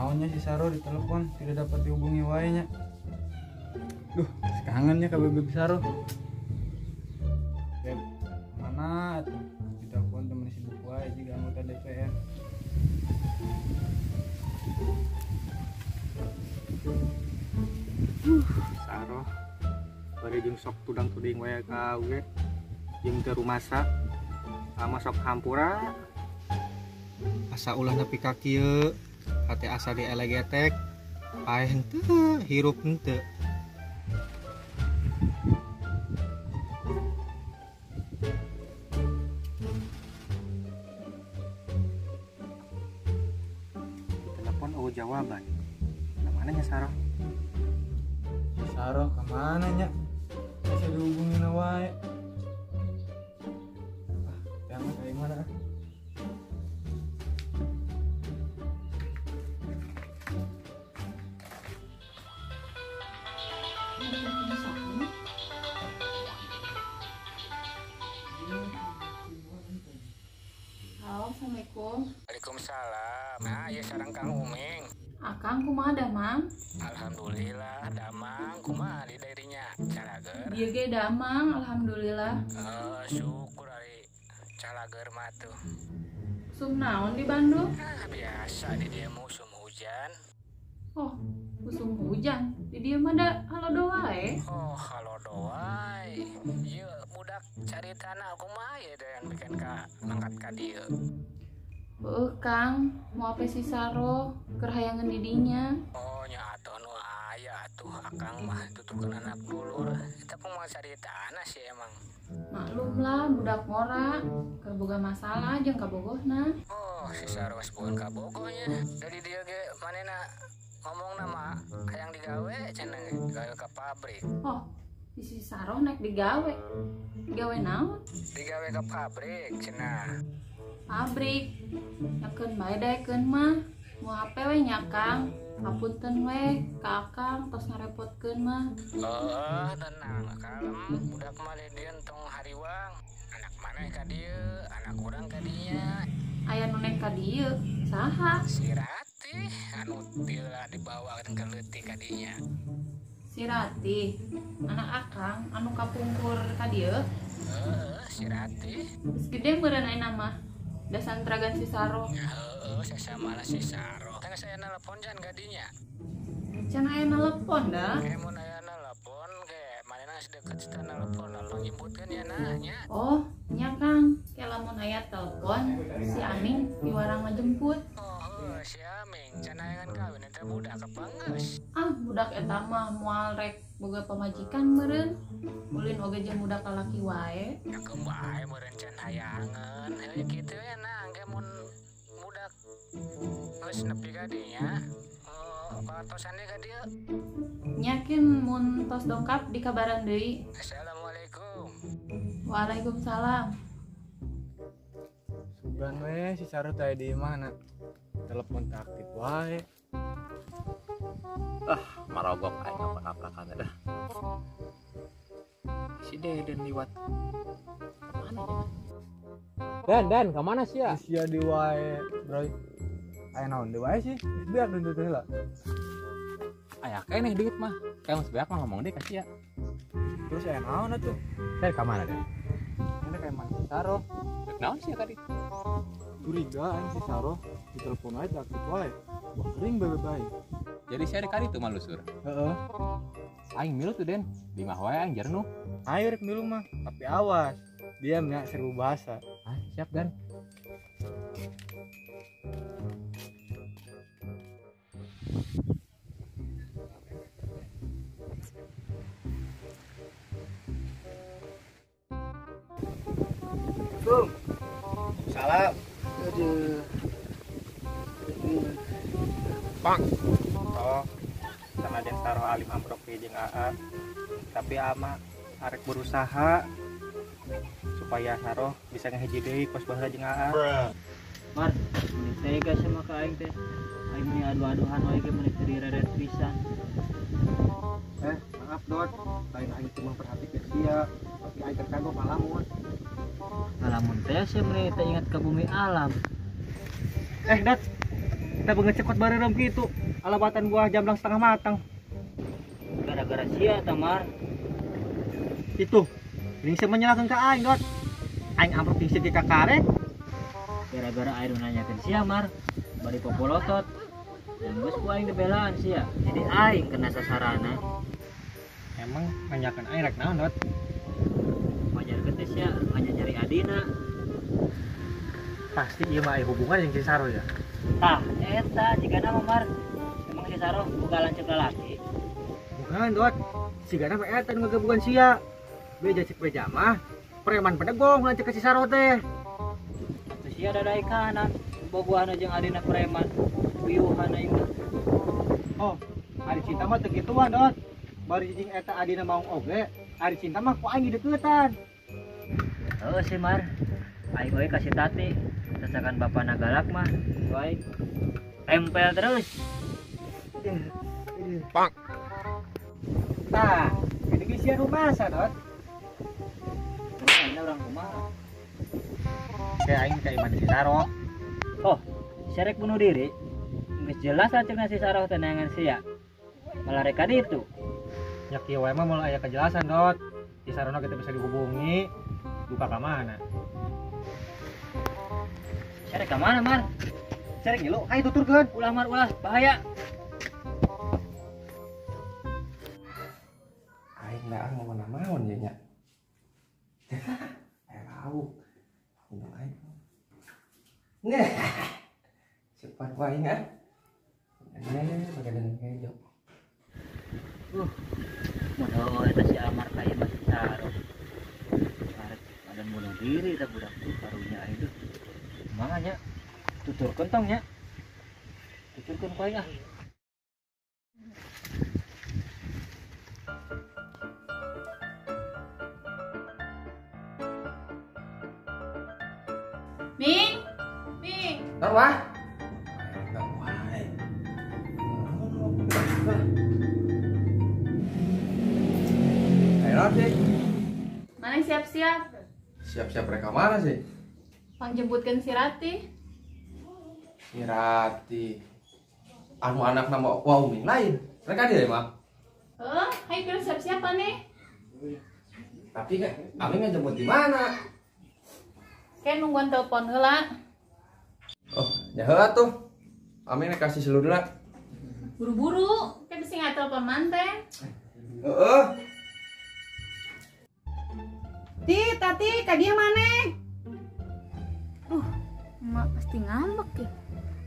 Naonnya si Saro ditelepon tidak dapat dihubungi wae nya. Duh, kangennya ka Bebeb Saro. Beb, mana tuh? Ditelepon temen sibuk wae juga anggota DPR. Saro bari jeung sok tudang-tuding wae ka oge jeung teu rumasa ama sok hampura asa ulah nepi ka kieu hate asa dielegetek paeh henteu hirup henteu. Telepon eueuh jawaban. Mana nya Saro? Saro kemana nya? Bisa dihubungin wae. Ah, jangan kayak mana? Halo, assalamualaikum. Waalaikumsalam. Nah, ya sareng Kang Uming. Akang kumaha damang? Alhamdulillah damang, kumaha di dirinya calager. Dieu ge damang, alhamdulillah. Syukur ari calager mah tuh. Usum naon di Bandung? Ah, biasa di dieu mah usum hujan. Oh, usum hujan. Di dieu mah da halodo wae. Oh, halodo wae. Ieu budak caritana kumaha ye dan bikin ka mangkat ka dieu. Heuh Kang, mau apa si Saro keur hayangeun di dinya. Oh nya atuh nu aya atuh akang mah tuturkeun anak dulur. Eta kumaha caritana sih emang. Maklum lah budak ngora keur boga masalah jeung kabogohna. Oh, si Saro geus boga kabogohnya. Dari dieu ge manehna ngomongna mah hayang digawe cenah digawe ka pabrik. Oh, si Saro naik digawe. Digawe naon? Digawe ka pabrik cenah. Pabrik nyakeun bae daekeun mah mau HP we nya Kang, hapunten we ka Akang tos ngarepotkeun mah. Oh, tenang kalem budak mah di dieu tong hariwang, anak maneh ka dieu, anak urang ka dinya. Aya nu nek ka dieu saha? Si Ratih anu tila dibawa ke leutik ka dinya. Si Ratih anak Akang anu kapungkur ka dieu? Heeh, si Ratih. Geus gede meureun ayeuna mah. Dasan teragan si Saro. Ya heeh, sasama lah si Saro. Kan saya nelpon can gadinya. Can aya nelpon dah. Kayak mun aya nelpon ke manehna geus deket cenah nelpon, lalu nyebutkeun ya nah nya. Oh, nya Kang. Ke lamun aya telepon si Aming diwarang ngajemput. Oh, heuh, si Aming can hayangan kawin eta budak apa geus? Ah, budak eta mah moal rek boga pamajikan meureun. Ulin oge jeung budak lalaki wae. Ya keun bae meureun can hayangeun. Heuh kitu ya nah engke mun budak geus nepi ka dinya. Oh, patosan ka dieu. Nyakin mun tos dongkap dikabaran deui. Assalamualaikum. Waalaikumsalam. Sugan we si Saro teh di mana? Telepon tak aktif wae. Ah, marogok aing ngaprak-ngaprakan dah. Si Deden liwat. Mana ya? Dan ka mana sia? Sia di wae, Bro. Aya naon deui wae sih? Biar duit teh lah. Aya keneh duit mah. Kayak geus beak mah ngomong deui ka sia. Terus aya naon atuh? Saya ka mana deh? Ini kayak mana si Saro? Dek naon sia tadi? Curiga aing si Saro ditelepon wae tak aktif wae. Wah kering bebe bae. Jadi sia dek kali tuh malusur. Heeh. Aing milu tuh Den, di mah wae aing jernuh. Ayo rek milu mah, tapi awas. Diam nya seribu bahasa. Ah, siap Dan. Bung. Salam. Aduh. Bang. Oh, sanajan Saro alim amprok jeung AA, tapi ama arek berusaha supaya Saro bisa ngahiji deui kos baheula jeung AA. Mar, meni tega sama ka aing teh. Aing meni adu-aduhan wae ge meni teu direret pisan. Maaf Dot, lain aing teu memperhatikeun sia, tapi aing terkagok ngalamun. Ngalamun teh sia meni teu ingat ka bumi alam. Dat. Kita beungeut cekot bareureum kitu. Alabatan buah jamblang setengah matang. Gara-gara sia Tamar. Itu. Ini sia menyalahkeun ka aing, Dot. Aing amprok jeung sia ka karek. Gara-gara aing nanyakeun sia, Mar. Bari popolotot. Dan geus ku aing dibelaan sia. Jadi aing kena sasarana. Emang nanyakeun aing rek naon, Dot? Wajar teh sia hanya nyari adina. Pasti ieu mah aya hubungan jeung si Saro ya. Tah, eta jigana mah, Mar. Emang si Saro boga lanceuk lalaki? Bukan, Dot. Sigana mah eta nu ngagabugan sia. Beja cek beja mah preman pedegong lanceuk ka si Saro teh. Atuh sia dadaekanan bogohana jeung adina preman. Wiuhan aing mah. Oh, ari cinta mah teu kituan, Dot. Bari jeung eta adina maung oge, ari cinta mah ku aing dideuketan. Heuh sih, Mar. Aing oge ka si Tati. Sasakan bapana galak mah, aing tempel terus. Pak. Tah, gede geus sia rumasa, Dot. Terus aing urang kumaha? Kayak aing ka imah si Saro. Oh, sia rek bunuh diri. Geus jelas lanceukna si Saro teh neangan sia. Malah rek ka ditu. Nya kieu wae mah moal aya kejelasan, Dot. Si Sarona kita bisa dihubungi. Duka ka mana? Sia rek ka mana, Mar? Sia rek ngilu, hayu tuturkeun. Ulah, Mar, ulah, bahaya. Aing daang ngomong naon ye nya. Aya lauk. Minum aing. Neh. Cepat wae ah. Neh, bagian kejo. Mun eta si Amar ka imah si Saro. Arek badan bunuh diri eta budak tuh karunya aing tuh. Kumaha nya? Tuturkeun tong nya. Tuturkeun ku aing ah. Ming, Ming. Naon wah? Enggak wae. Ayo sih. Mana siap-siap? Siap-siap rek ka mana sih? Pangjemputkeun si Rati. Si Rati. Anu anakna mah wah Uming lain. Rek ka dieu mah. Heuh, hayu keur siap-siap maneh. Tapi kan Aming ngejemput di mana? Kayak nungguan telepon heula. Oh, ya heula tuh. Aming rek kasih selur heula. Buru-buru, kayak bisa nggak telepon manten. Heeh. Ti, Tati, ka dieu maneh? Emak pasti ngambek ya.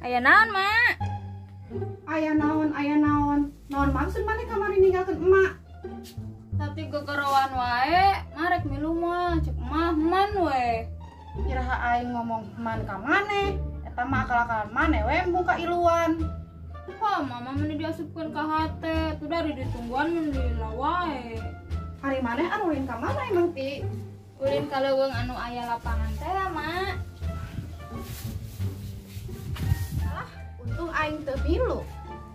Aya naon, Mak? Aya naon, aya naon. Naon maksud maneh kamari ninggalkeun emak? Tati gegerawan wae, marek milu mah, cek mah man we. Iraha aing ngomong man ka maneh, eta mah akal-akalan maneh we embung ka iluan. Wah, mama meni diasupkeun ka hate, tuh dari ditungguan meni lila wae. Hari maneh anu ulin ka mana emang Ti? Ulin ka leuweung anu aya lapangan teh, Mak. Alah, untung aing teu milu.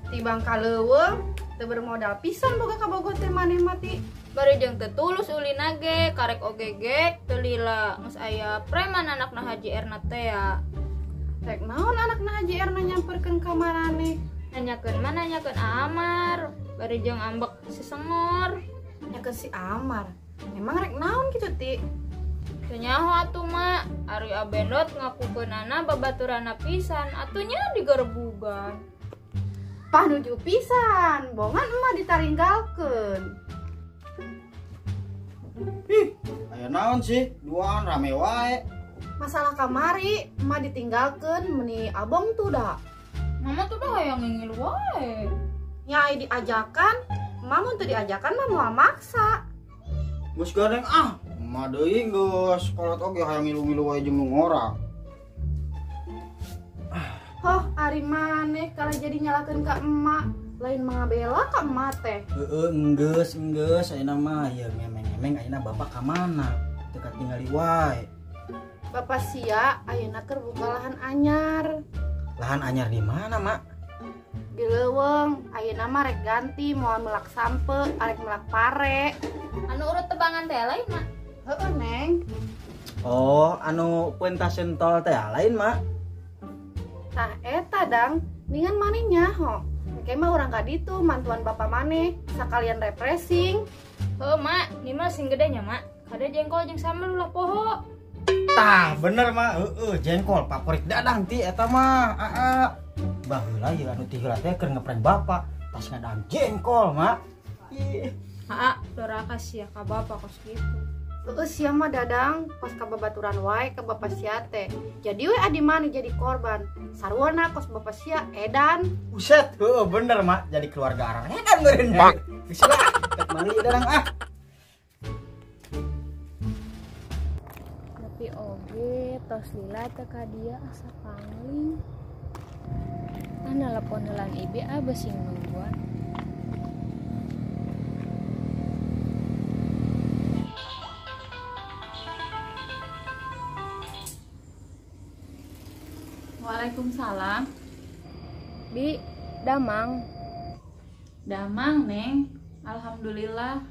Tibang ka leuweung teu bermodal pisan boga kabogoh teh maneh mah Ti. Bari jeung teu tulus ulina ge, karek oge gek teu lila, geus aya preman anakna Haji Erna teh ya. Rek naon anakna Haji Erna nyamperkeun ka maraneh? Nanyakeun mah nanyakeun Amar, bari jeung ambek sesengor. Nanyakeun si Amar. Emang rek naon kitu Ti? Teu nyaho atuh Mak, ari Abendot ngakukeunana babaturana pisan, atuh nya digerebugan. Panuju pisan, bongan emak ditaringgalkeun. Ih, aya naon sih? Duaan rame wae. Masalah kamari, emak ditinggalkeun meni abong tuh dah. Mama tuh dah hayang ngingil wae. Nya ai diajakan, emak mun teu diajakan mah moal maksa. Geus gandeng ah, emak deui geus kolot oge hayang ngilu-ngilu wae jeung nu ngora. Hoh, ari maneh kalah jadi nyalakeun ka emak, lain mangabela ka emak teh. Heeh, enggeus enggeus ayeuna mah ieu ngemeng-ngemeng ayeuna bapak ka mana? Teu katingali wae. Bapak sia ayeuna keur buka lahan anyar. Lahan anyar di mana, Mak? Di leuweung, ayeuna mah rek ganti moal melak sampe, arek melak pare. Anu urut tebangan teh lain, Mak? Heeh, Neng. Oh, anu pentasen tol teh lain, Mak? Tah eta dang, Ningan maneh nyaho. Engke mah urang ka ditu mantuan bapak maneh sakalian refreshing. Heuh, Mak, ni mah sing gede nya, Mak. Kade jengkol jeung sambel ulah poho. Tah, bener mah, heeh, jengkol favorit Dadang ti eta mah, aa. Baheula ieu anu ti heula teh keur ngeprank bapak, tas ngadang jengkol, Mak. Ih. Aa, doraka sia ka bapak kos kitu. Heeh sia mah Dadang, kos ka babaturan wae ka bapak sia teh. Jadi we adi maneh jadi korban. Sarwana kos bapak sia edan. Buset, heeh bener mak, jadi keluarga arang edan meureun. Geus lah, tek mandi Dadang ah. Tapi oge tos lila teh ka dia asa pangling. Ah nelepon heulaan ibi ah beusi nungguan. Waalaikumsalam. Bi, damang. Damang, Neng. Alhamdulillah.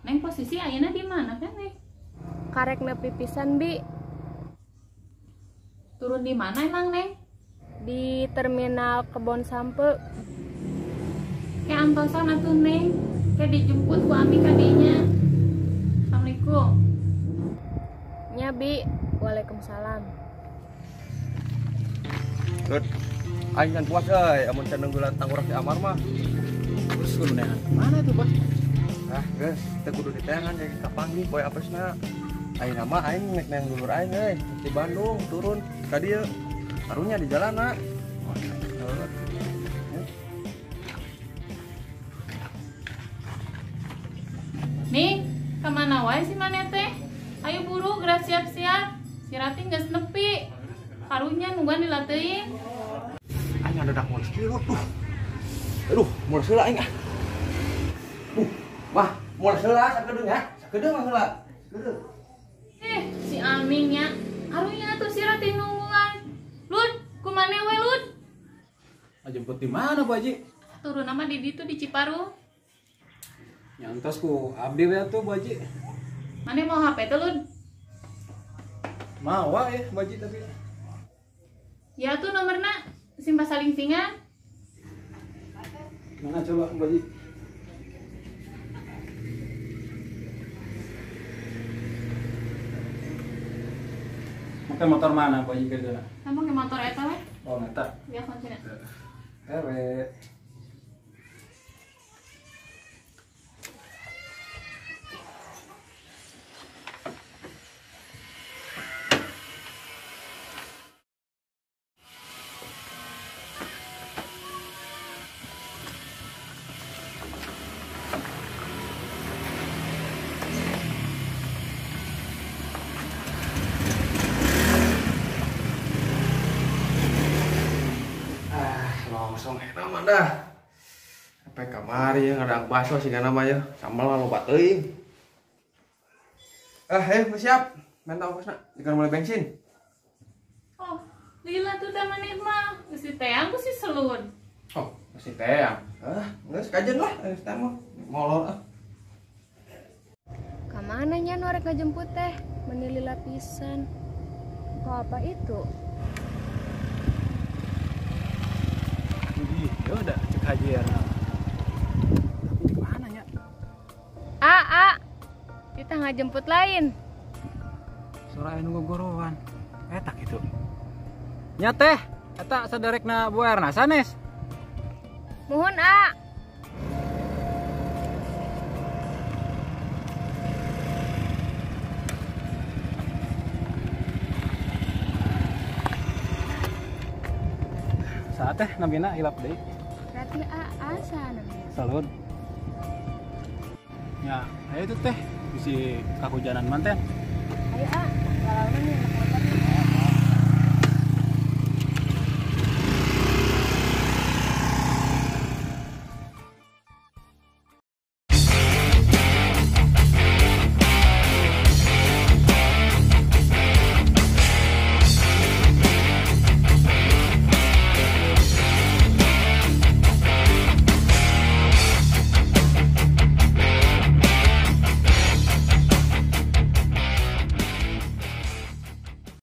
Neng posisi ayeuna di mana kan, Neng? Karek nepi pisan, Bi. Turun di mana emang, Neng? Di terminal Kebon Sampe. Ke antosan atuh, Neng. Ke dijemput ku Ami kadinya. Assalamualaikum. Nya, Bi. Waalaikumsalam. Lut, aing can puas euy, amun can nunggulan tanggurak di Amar mah. Terus kudu neangan mana tuh, Bos? Ah, geus, teu kudu diteangan jadi kapanggih poe apesna. Ayeuna mah aing nek neang dulur aing euy, di Bandung turun ka dieu. Karunya di jalan, nak. Nih, kemana wae si maneh teh? Ayo buru geura siap-siap. Si Ratih geus nepi. Karunya nungguan dilateuing. Aing ada dak mules kieu tuh. Aduh, mules heula aing ah. Wah, mules heula sakedeung ya. Sakedeung mah heula. Sakedeung. Si Aming nya. Karunya tuh si Ratih nungguan. Lud, kumane we Lud? Jemput di mana, Bu Haji? Turun nama di ditu di Ciparu. Nyantos ku abdi we atuh, Bu Haji. Mane mau HP teh, Lud? Mau wae, Bu Haji tapi. Ya tuh nomorna simpa saling singan. Mana coba Bu Haji? Pakai motor mana Bu Haji kerjana? Kamu pakai motor eta we? Oh, eta. Ya kuncina. Hewe. Dah. Sampai kamari ya ngadang bakso sih namanya sambal loba teuing. Ah, ayo siap. Minta ongkosna, jangan mulai bensin. Oh, lila tuh da maneh mah. Geus diteang ku si Selun. Oh, geus diteang. Ah, geus kajen lah, geus teh mah. Molor ah. Ka mana nya nu arek ngajemput teh? Meuni lila pisan. Kok apa itu? Ya udah cek haji ya. Tapi di mana nya? A, kita ngajemput lain. Suara anu gogorowan. Eta kitu. Nya teh, eta saderekna Bu Erna sanes. Muhun A. Saat teh namina hilap deui. Berarti A sana. Salut. Ya, ayo tuh teh bisi kahujanan manten. Ayo A, lalaunan nih.